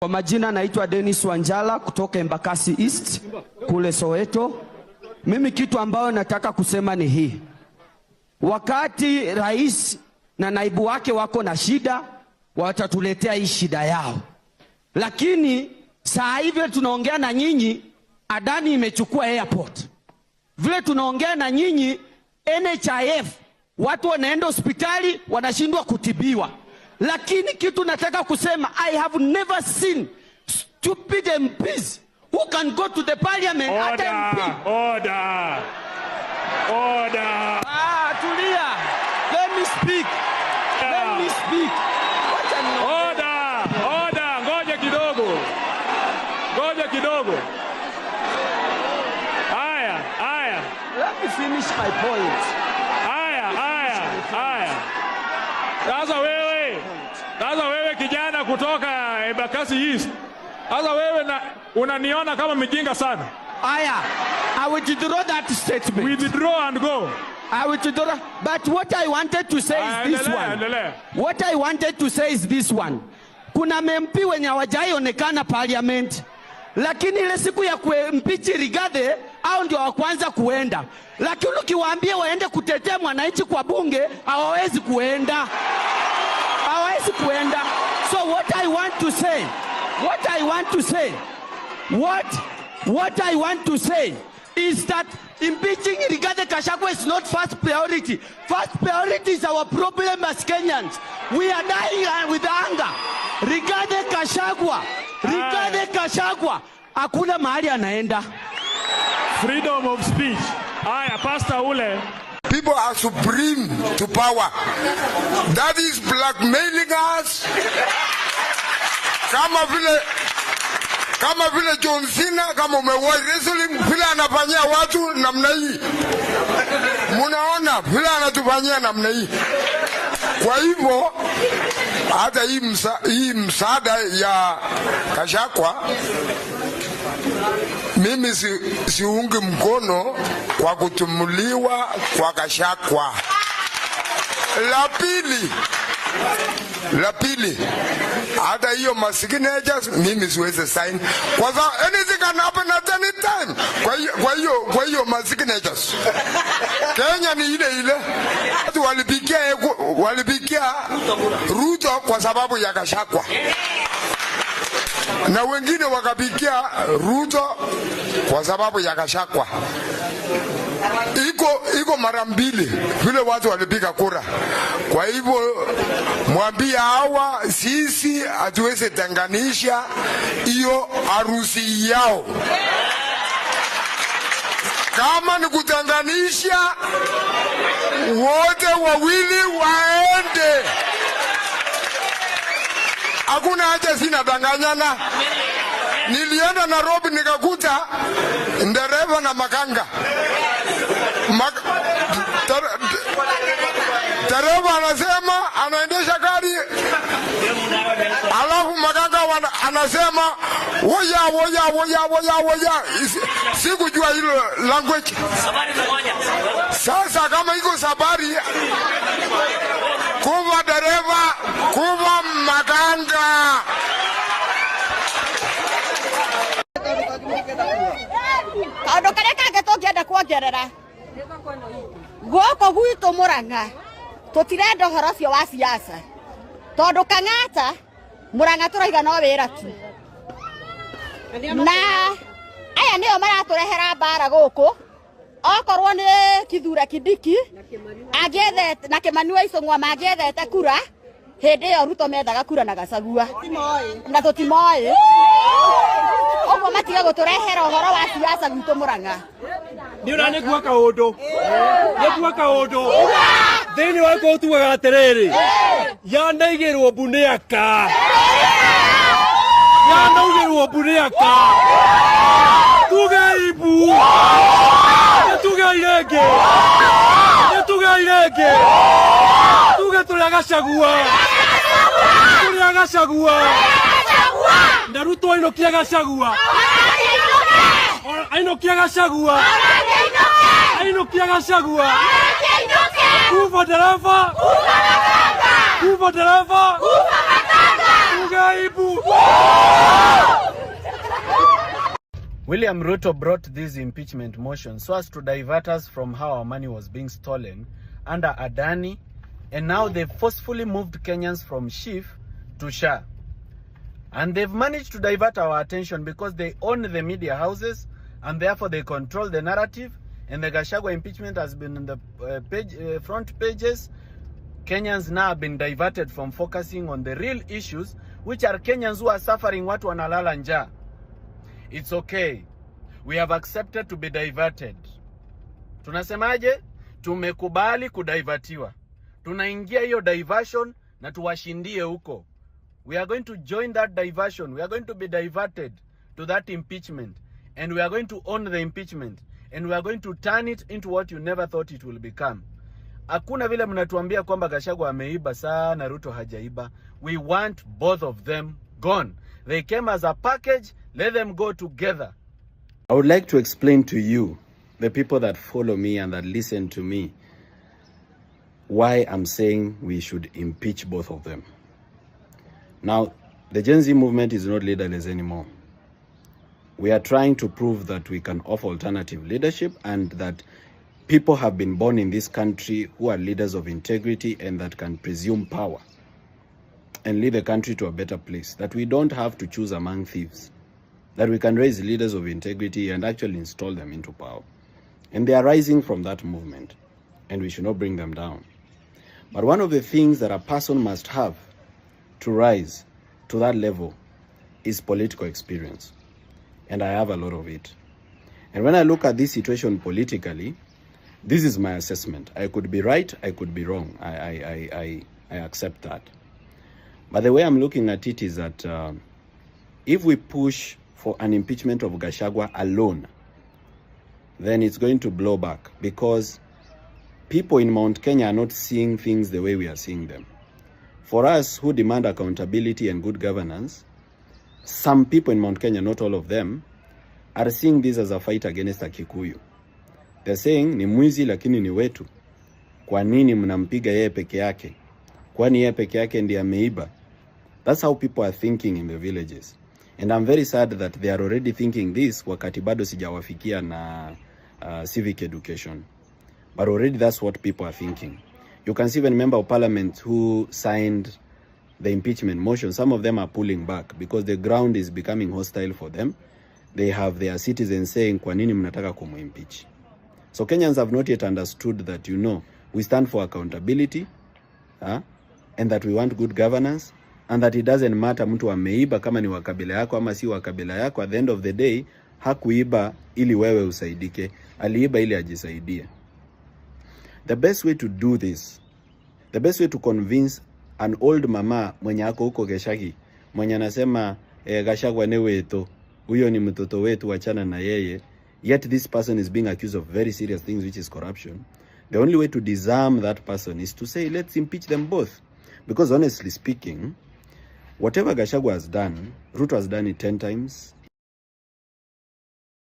Kwa majina naitwa Dennis Wanjala kutoka Embakasi East kule Soweto. Mimi kitu ambayo nataka kusema ni hii. Wakati rais na naibu wake wako na shida, watatuletea hii shida yao, lakini saa hivi tunaongea na nyinyi, Adani imechukua airport. Vile tunaongea na nyinyi, NHIF watu wanaenda hospitali wanashindwa kutibiwa. Lakini kitu nataka kusema, I have never seen stupid MPs who can go to the parliament, hata MP. Order. Order. Ah, tulia. Let me speak. Let me speak. Wacha niongee. Order. Order. Ngoja kidogo. Ngoja kidogo. Haya, haya. Let me finish my point. Haya, haya, haya. Sasa wewe kijana kutoka Embakasi East. Sasa wewe na unaniona kama mjinga sana. Aya, I withdraw that statement. Withdraw and go. I withdraw. But what I wanted to say is this Endelea, one. Endelea. What I wanted to say is this one. Kuna MP wenye hawajaionekana parliament, lakini ile siku ya kuimpeach Rigathi au ndio wa kwanza kuenda, lakini ukiwaambia waende kutetea mwananchi kwa bunge hawawezi kuenda, hawawezi kuenda. So what I want to say, what I want to say, what I want to say is that impeaching Rigathi Gachagua is not first priority. First priority is our problem as Kenyans. We are dying with hunger. Rigathi Gachagua, Rigathi Gachagua, hakuna mahali anaenda. Freedom of speech. Haya, Pastor ule. People are supreme to power. That is blackmailing us. Kama vile John Cena, kama umewahi wrestling, vile anafanyia watu namna hii. Munaona vile anatufanyia namna hii. Kwa hivyo hata hii msaada ya Gachagua mimi siungi mkono kwa kutumuliwa kwa Gachagua. La pili, hata hiyo masignatures mimi siwezi sign kwa sababu anything can happen at any time. Kwa hiyo masignatures Kenya ni ile ile. Watu walipigia Ruto kwa sababu ya Gachagua na wengine wakapigia Ruto kwa sababu ya Gachagua. Iko mara mbili vile watu walipiga kura. Kwa hivyo mwambie hawa, sisi hatuwezi tenganisha hiyo harusi yao. Kama ni kutenganisha, wote wawili waende. Hakuna haja, sina danganyana. Nilienda Nairobi nikakuta ndereva na makanga. Dereva anasema anaendesha gari, alafu makanga anasema woya woya woya woya woya. Sikujua hilo language. Sasa kama iko safari, kuva dereva, kuva makanga. Kaundu karia kangĩ tũngĩenda kuongerera gũkũ gwitũ Mũrang'a, tũtirenda ũhoro ũcio wa siasa tondũ Kang'ata Mũrang'a tũraiga no wĩra tu, na aya nĩo maratũrehera mbara gũkũ. Okorwo nĩ Kithure Kindiki angĩethete na Kimani wa Icũng'wa mangĩethete kura hĩndĩ ĩyo Ruto methaga kura na Gachagua na tũtimoĩ ũguo, matige gũtũrehera ũhoro wa siasa gwitũ Mũrang'a. Nä å nä kuga kaå ndå nä kuga kaå ndå thä inä wa kå tugaga atä rä rä yanaigä rwo mbu nä aka, yanaugä rwo mbu nä aka, tugei mbu, nä tugei rä ngä, nä tugei rä ngä, tuge tå rä a Gachagua, tå rä a Gachagua na Ruto ainũkia Gachagua, ainũkia Gachagua, ainũkia Gachagua. Kufa dereva, kufa dereva, tuge mbu. William Ruto brought this impeachment motion so as to divert us from how our money was being stolen under Adani, and now they've forcefully moved Kenyans from SHIF to SHA. And they've managed to divert our attention because they own the media houses and therefore they control the narrative. And the Gachagua impeachment has been in the front pages. Kenyans now have been diverted from focusing on the real issues, which are Kenyans who are suffering, watu wanalala njaa. It's okay. We have accepted to be diverted. Tunasemaje? Tumekubali kudivertiwa. Tunaingia hiyo diversion na tuwashindie huko. We are going to join that diversion. We are going to be diverted to that impeachment. And we are going to own the impeachment. And we are going to turn it into what you never thought it will become. Hakuna vile mnatuambia kwamba Gachagua ameiba sana, Ruto hajaiba. We want both of them gone. They came as a package. Let them go together. I would like to explain to you, the people that follow me and that listen to me, why I'm saying we should impeach both of them. Now, the Gen Z movement is not leaderless anymore. We are trying to prove that we can offer alternative leadership and that people have been born in this country who are leaders of integrity and that can presume power and lead the country to a better place. That we don't have to choose among thieves. That we can raise leaders of integrity and actually install them into power. And they are rising from that movement, and we should not bring them down. But one of the things that a person must have to rise to that level is political experience. And I have a lot of it. And when I look at this situation politically, this is my assessment. I could be right, I could be wrong. I accept that. But the way I'm looking at it is that if we push for an impeachment of Gachagua alone, then it's going to blow back because people in Mount Kenya are not seeing things the way we are seeing them. For us who demand accountability and good governance, some people in Mount Kenya, not all of them, are seeing this as a fight against a Kikuyu. They're saying, "Ni mwizi lakini ni wetu. Kwa nini mnampiga yeye peke yake? Kwani yeye peke yake ndiye ameiba?" That's how people are thinking in the villages. And I'm very sad that they are already thinking this wakati bado sijawafikia na civic education. But already that's what people are thinking. You can see even member of parliament who signed the impeachment motion, some of them are pulling back because the ground is becoming hostile for them. They have their citizens saying, "Kwa nini mnataka kumuimpeach?" So Kenyans have not yet understood that we stand for accountability, huh? And that we want good governance and that it doesn't matter mtu ameiba kama ni wa kabila yako ama si wa kabila yako. At the end of the day, hakuiba ili wewe usaidike, aliiba ili ajisaidie. The best way to do this, the best way to convince an old mama mwenye ako huko Geshagi, mwenye anasema, "Gachagua ni wetu, huyo ni mtoto wetu, wachana na yeye," yet this person is being accused of very serious things, which is corruption. The only way to disarm that person is to say, "Let's impeach them both." Because honestly speaking, whatever Gachagua has done, Ruto has done it 10 times.